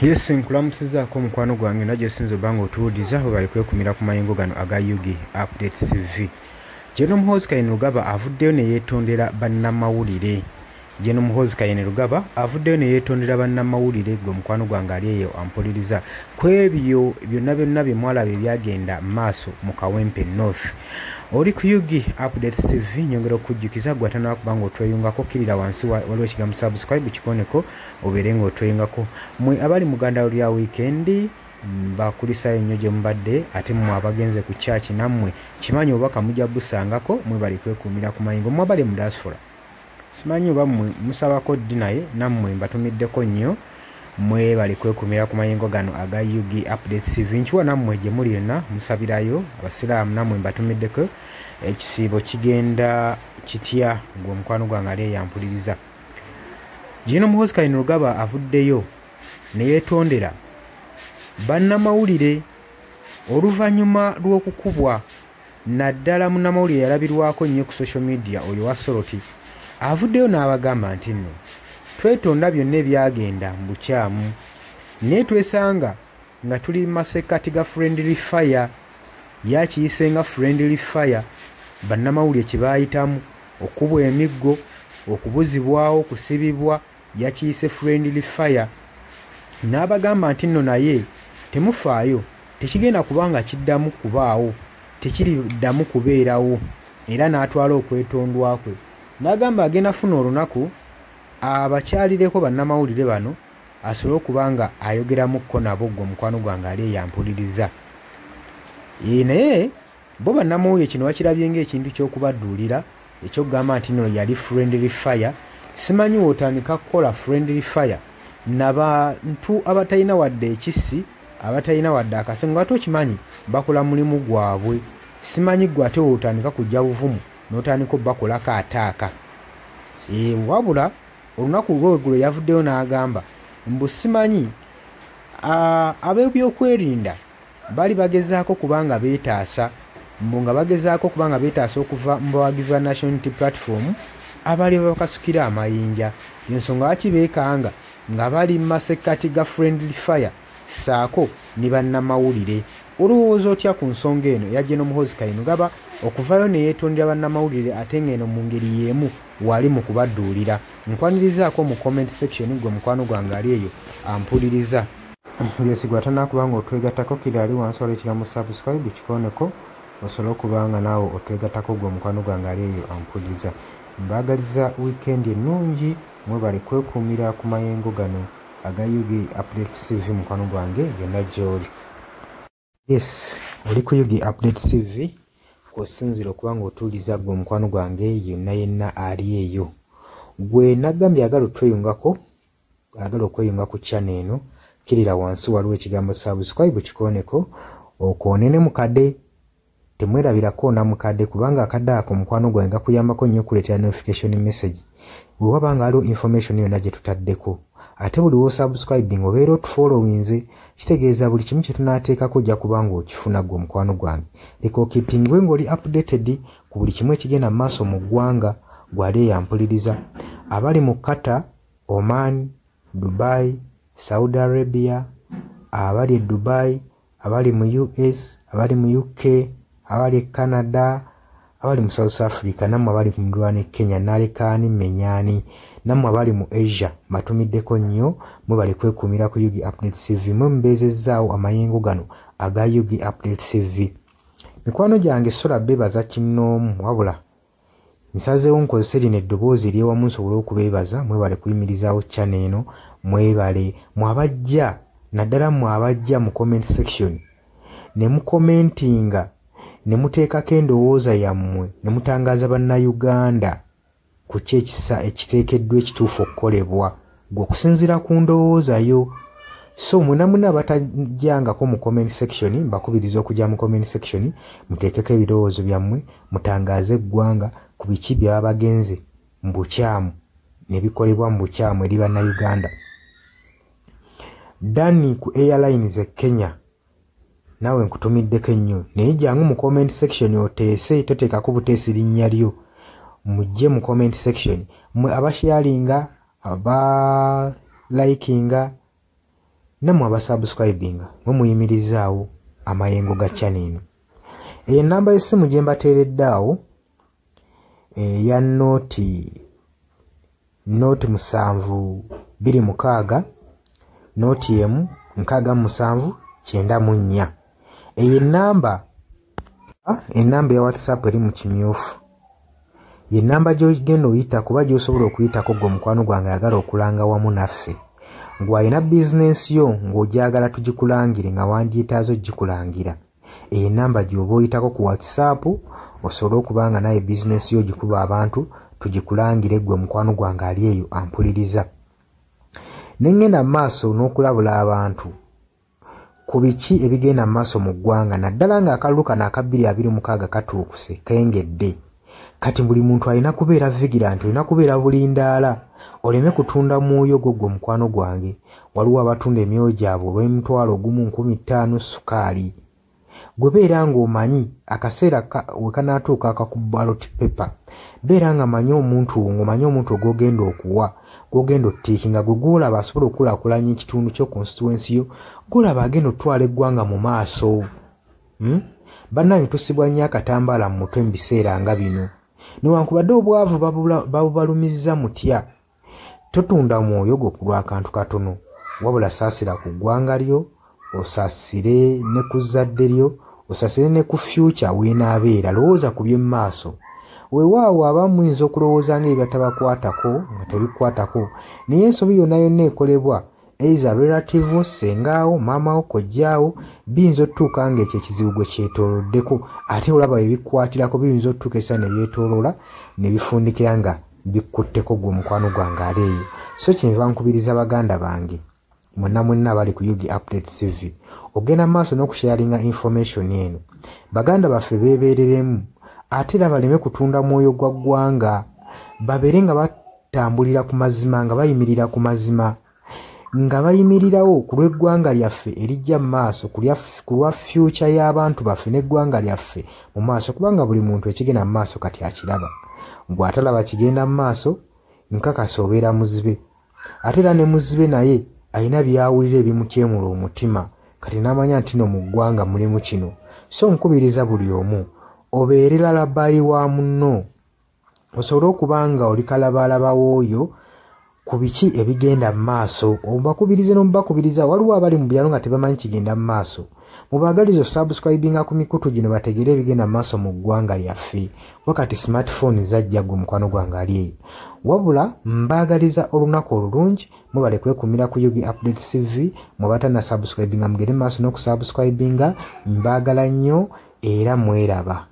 Yes, nkulamusizaako omukwano gwange na gyesinza obba nga otuwuliriza. Bwe bali kwekumira ku mayengo gano aga UG Updates TV. General Muhoozi Kainerugaba avuddeyo ne yeetondera bannamawulire. General Muhoozi Kainerugaba avuddeyo ne yeetondera bannamawulire. Gwe omukwano gwange ali eyo ampuliriza, ku ebyo byonna byonna bye mwalaba ebyagenda maaso mu Kawempe North. Oli ku UG Updates TV. Nyongera okujjukiza gwe atanaba kuba nga otweyungako, kkirira wansi, waliwo ekigambo "subscribe", kikoneko obeere nga otweyungako. Mwe abali mu gandalo lya weekend, bakulisayo nnyo gye mubadde. Ate mmwe abagenze ku kyaki, nammwe kimanyi obubaka mujja busangako. Mwe bali kwekuumira ku mayingo. Mmwe abali mu diaspora, simanyi oba mmwe musabako ddi, naye nammwe mbatumiddeko nnyo. Mwe bali kwekumira ku mayengo gano aga UG Updates TV. Nkiwa nammwe gye muli yonna musabirayo. Abasiraamu nammwe mbatumiddeko. Ekisiibo kigenda kitya, gwe omukwano gwange ali eyampuliriza? General Muhoozi Kainerugaba avuddeyo ne yeetondera bannamawulire oluvannyuma lw'okukubwa, naddala munnamawulire yalabirwako nnyo ku social media, oyo wa Soroti. Avuddeyo n'abagamba nti nno twetonda byonna ebyagenda mu bukyamu, naye twesanga nga tuli mu masekkati ga friendly fire. Yakiyise nga friendly fire bannamawulire kye baayitamu, okubwa emiggo, okubuzibwawo, okusibibwa. Yakiyise friendly fire n'abagamba nti nno naye temufaayo, tekigenda kubanga kiddamu kubaawo, tekiriddamu kubeerawo. Era n'atwala okwetondwa kwe n'agamba agenda funa olunaku abakyalireko bannamawulire bano, asobole okuba nga ayogeramukko nabo. Gwe omukwano gwange ali eyampuliriza, naye bo bannamawulire kino bakirabye ng'ekintu ky'okubadduulira, ekyokugamba nti nno yali friendly fire. Simanyi wootandika kukola friendly fire nabantu abatalina wadde ekissi, abatalina wadde akasengo, ate okimanyi bakola mulimu gwabwe. Simanyi gwe ate wootandika kujja buvumu n'otandika obbakolako ataaka. Wabula olunaku lweggulo yavuddeyo n'agamba mbu simanyi ab'ebyokwerinda bali bagezaako kubanga beetaasa, mbu nga bagezaako kubanga beetaasa okuva mu bawagizi ba National Unity Platform abaali babakasukira amayinja, ensonga lwaki beekanga nga bali mu masekkati ga friendly fire ssaako ne bannamawulire. Olowooza otya ku nsonga eno eya General Muhoozi Kainerugaba okuvayo ne yeetondera bannamawulire, ate ng'eno mu ngeri y'emu wali mu kubadduulira? Nkwanirizaako mu comment section, gwe mukwano gwange ali eyo ampuliriza. Yes, gwe atanakuba nga otwegattako, kiri ali wansi waliwo ekigambo "subscribe", kikoneko osobole okuba nga naawe otwegattako. Gwe omukwano gwange ali eyo ampuliriza, mbaagaliza weekend ennungi. Mwebale kwekuumira ku mayengo gano aga UG Update TV. Mukwano gwange yonna gy'oli, yes, oli ku UG Update TV kw'osinziira okuba nga otuuliza. Gwe omukwano gwange yonna yenna ali eyo, gwe nagambye agala otweyungako, agala okweyunga ku channel eno, kirira wansi waliwo ekigambo "subscribe", kikoneko okoone ne mukadde. Temwerabira koona mukadde, kubanga akadde ako, mukwano gwange, gakuyambako nnyo okuleetera notification message bwe waba nga waliwo information yonna gye tutaddeko. Ate buli wosubscribing obeera otufollowinze, kitegeeza buli kimu kye tunaateekako ojja kuba nga okifuna. Gwe omukwano gwange, leka okeepingwe ng'oli updated ku buli kimu ekigenda mu maaso mu ggwanga. Gwali eyampuliriza, abali mu Qatar, Oman, Dubai, Saudi Arabia, abali e Dubai, abali mu US, abali mu UK, abali e Canada, abali mu South Africa, nammwe abali mu muliraano e Kenya, nalekaani menyaani, nammwe abali mu Asia, mbatumiddeko nnyo. Mwe bali kwekuumira ku UG Update TV, mwe mubeezezzaawo amayengo gano aga UG Update TV. Mikwano gyange, sola beebaza kinnoomu, wabula nsazeewo nkozese lino eddoboozi eryewamu nsobole okubeebaza. Mwebale kuyimirizaawo channel eno. Mwebale mwe abajja, naddala mmwe abajja mu comment section ne mukomentinga ne muteekako endowooza yammwe ne mutangaaza Bannayuganda ku ki ekisa ekiteekeddwa ekituufu okukolebwa gwe okusinziira ku ndowooza yo. So mwena mwena abatajjangako mu comment section, mbakubiriza okujja mu comment section muteekeko ebirowoozo byammwe, mutangaaze eggwanga ku biki byaba bagenze mu bukyamu ne bikolebwa mu bukyamu eri Bannayuganda. Dani ku airlines e Kenya, naawe nkutumiddeko ennyo, naye jangu mu comment section oteese, toteekako buteesi linnya lyo. Mujje mu comment section mwe abasharinga, abalikinga. Nammwe abasubscribinga mwe muyimirizaawo amayengo ga channel eno. Eyo ennamba y'essimu gye mbateeredde awo eya 0 nought 7 2 6 0 1 67 94. Eyo ennamba ya WhatsApp eri mu kimyufu, ye nnamba gy'ogenda oyita kuba gy'osobola okuyitako gwe mukwano gwange ayagala okulanga wamu naffe, ng'alina bizinensi yo ng'ogyagala tugikulangire, nga wandyetaaze ogikulangira. Eyo ennamba gy'oba oyitako ku WhatsApp osobole okuba nga naye bizinensi yo ogikuba abantu tugikulangire, gwe mukwano gwange ali eyo ampuliriza. Ne ŋŋenda mu maaso n'okulabula abantu ku biki ebigenda mu maaso mu ggwanga, naddala ng'akalulu kano aka 2026 katuukuse kengedde. Kati buli muntu alina kubeera vigilant, olina kubeera bulindaala oleme kutunda mwoyo gwo. Gwe mukwano gwange, waliwo abatunda emyoyo gyabwe olw'omutwalo 1, 5,000 sukaali. Gwe beera ng'omanyi akaseera we kanaatuuka akaku ballot paper, beera nga manyi omuntu, ng'omanyi omuntu gw'ogenda okuwa, gw'ogenda otiikinga, gwe gw'olaba asobola okukulaakulanya ekitundu kyo, constituency yo, gw'olaba agenda otwala eggwanga mu maaso. Bannange, tusibwa nnyo akatambaala mu mutwe mu biseera nga bino. Newankubadde obwavu babubalumizza mutya, totunda mwoyo gwo ku lw'akantu katono, wabula saasira ku ggwanga lyo, osaasire ne ku zzadde lyo, osaasire ne ku future weenaabeera. Lowooza ku by'emmaaso. Weewaawo abamu muyinza okulowooza nga ebibatabakwatako nga tebikwatako, naye ensobi yonna yonna ekolebwa either relative wo, sengaawo, maamawo, kojjaawo, biyinza otutuuka ng'ekyo ekizibu gwe kyetooloddeko. Ate olaba ebikwatirako biyinza otutuuka ekiseera ne byetooloola ne bifundikira nga bikkutteko gwe omukwano gwange ali eyo. So kyenva nkubiriza baganda bange mwenna mwenna abali ku UG Update TV ogenda maaso n'okusharinga information eno. Baganda baffe beebeereremu, ate era baleme kutunda mwoyo gwa ggwanga, babeere nga batambulira ku mazima, nga bayimirira ku mazima, nga bayimirirawo ku lw'eggwanga lyaffe erijja mu maaso, ku lwa future y'abantu baffe n'eggwanga lyaffe mu maaso, kubanga buli muntu ekigenda mu maaso kati akiraba. Gw'atalaba kigenda mu maaso, nkakasa obeera muzibe. Ate era ne muzibe naye alina by'awulira ebimutyemula omutima, kati n'amanya nti no mu ggwanga mulimu kino. So nkubiriza buli omu obeere lalabayi wa munno, osobole okuba nga oli kalabaalaba w'oyo ku biki ebigenda mu maaso, obakubirize n'omubakubiriza. Waliwo abali mu byalo nga tebamanyi kigenda mu maaso, mubaagalize osubscribinga ku mikutu gino bategere ebigenda mu maaso mu ggwanga lyaffe. Wakati smartphone zajja, gwe mukwano gwange ali eyo. Wabula mbaagaliza olunaku olulungi, mubale kwekumira ku UG Update TV. Mwe batannasubscribinga, mugende mu maaso n'okusubscribinga. Mbaagala nnyo era mweraba.